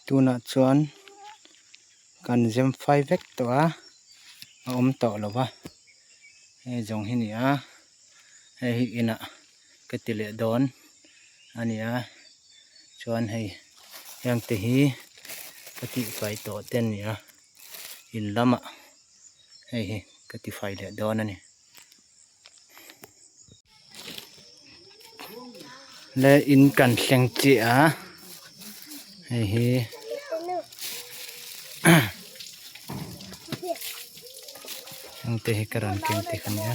Tunah chuan kan zem fai vek tawh a a awm tawh lo va hei zawng hi a ni a hei hi inah ka ti leh dawn a ni a chuan hei heng te hi ka tihfai tawh te a ni a in lamah hei hi ka tifai leh dawn a ni. Le in kan thleng chiah a hei hi heng te hi ka rawn keng tek a nia.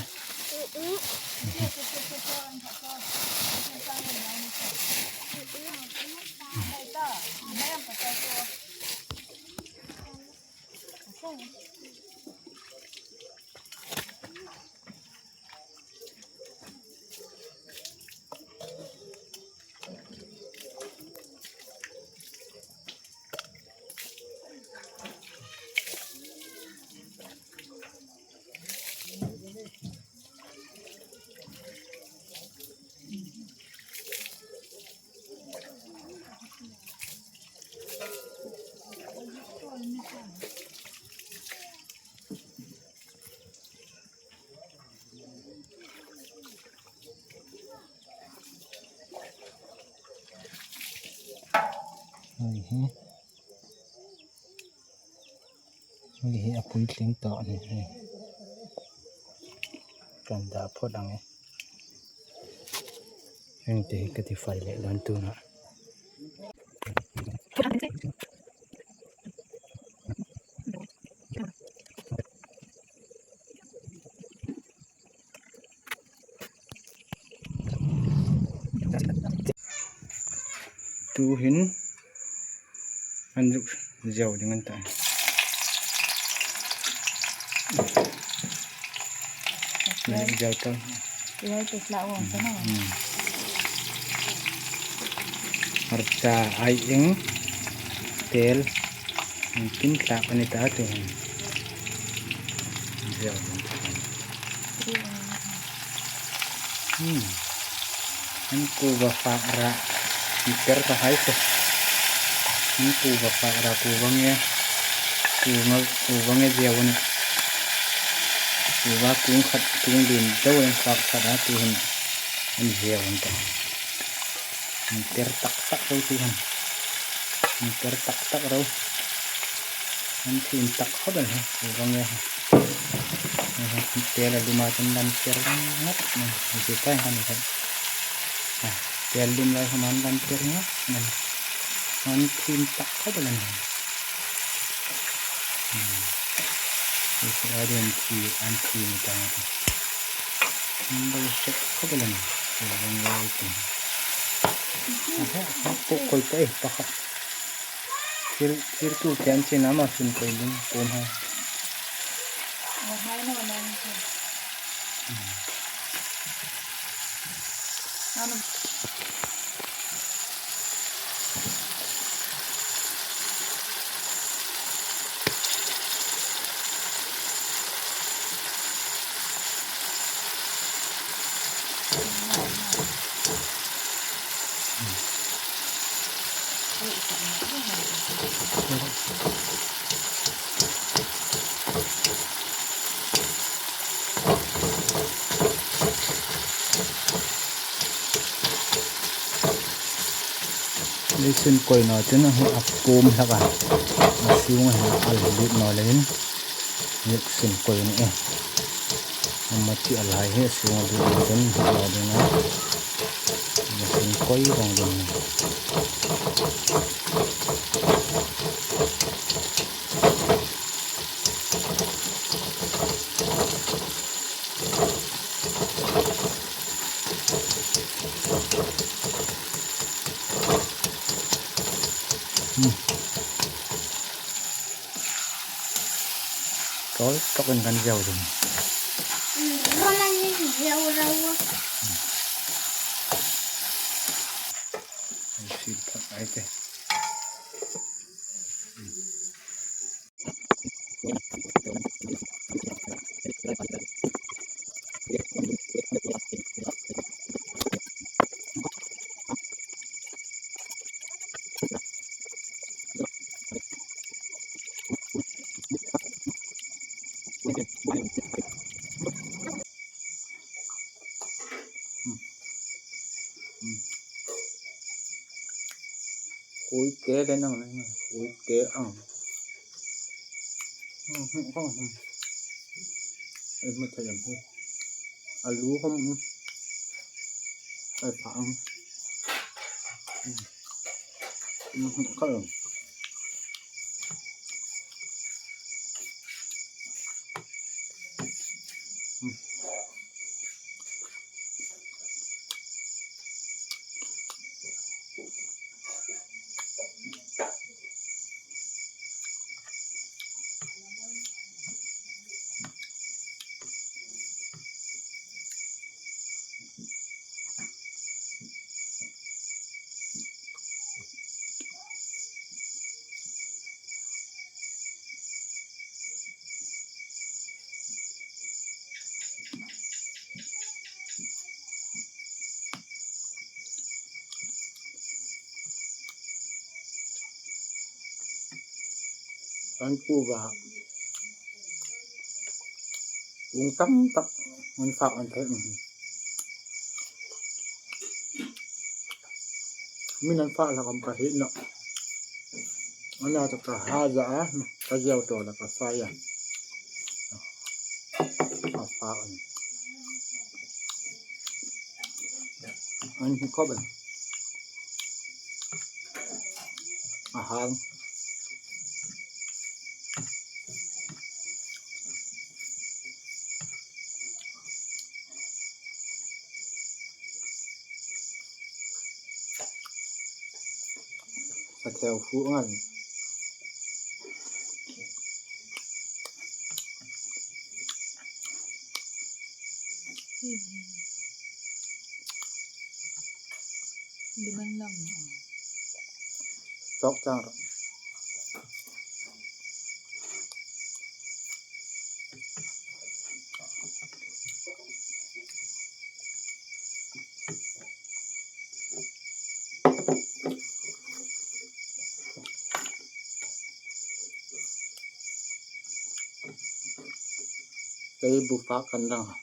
Hei hi hei hi a puitling tawh a ni hei kan dah phawt ang e heng te hi ka ti fai leh dawn tunah. Tuhin an zuk zeuh ding an tah zeuh ta hmarcha ai eng tel engtin tlak a ni ta tu hin zeuh ding an kuhva fah rah per ka hai se an kuhva fah rah kuhva nge kuhva kuhva nge zeuh a ni kuhva kung khat kung dun deuh a in fak khat a tu hun an zeuh an tah an per tak tak reuh tu han an per tak tak reuh an thin tak khawp a ni kuhva nge. Tel a lum a chuan lan per ngawt mai a zir lai khan a tel lum lai khan an lan per ngawt mai an thim tak khawp a ni an thim ta an lo hrep khawp a ni pakhat thil thil tur te an chin a maw chhun kawi lung pawm ho. Leisun kawi naw chuan a pum hlak a a chhung a a lut naw lo in leisun kawi a ni e a chi a lai hi a chhung a lut naw chuan a lo ding a. Mihring kawi reng ding a ni. Tawl tawkin kan zeu ding. Hui te te nang hui te ang hei hmu thei ang hi a lu hawm a phah ang Kan kuva kung tam tak an fak an theih ang hi. Min an fah lakam ka hit lo. Ana ta ka ha za a ka ziau to la ka fai a. A fa an. An hi khawp an. A hang. A theu fuh ngan. Liman lang na. Tok chang rawh. Hei bufa kan lang a.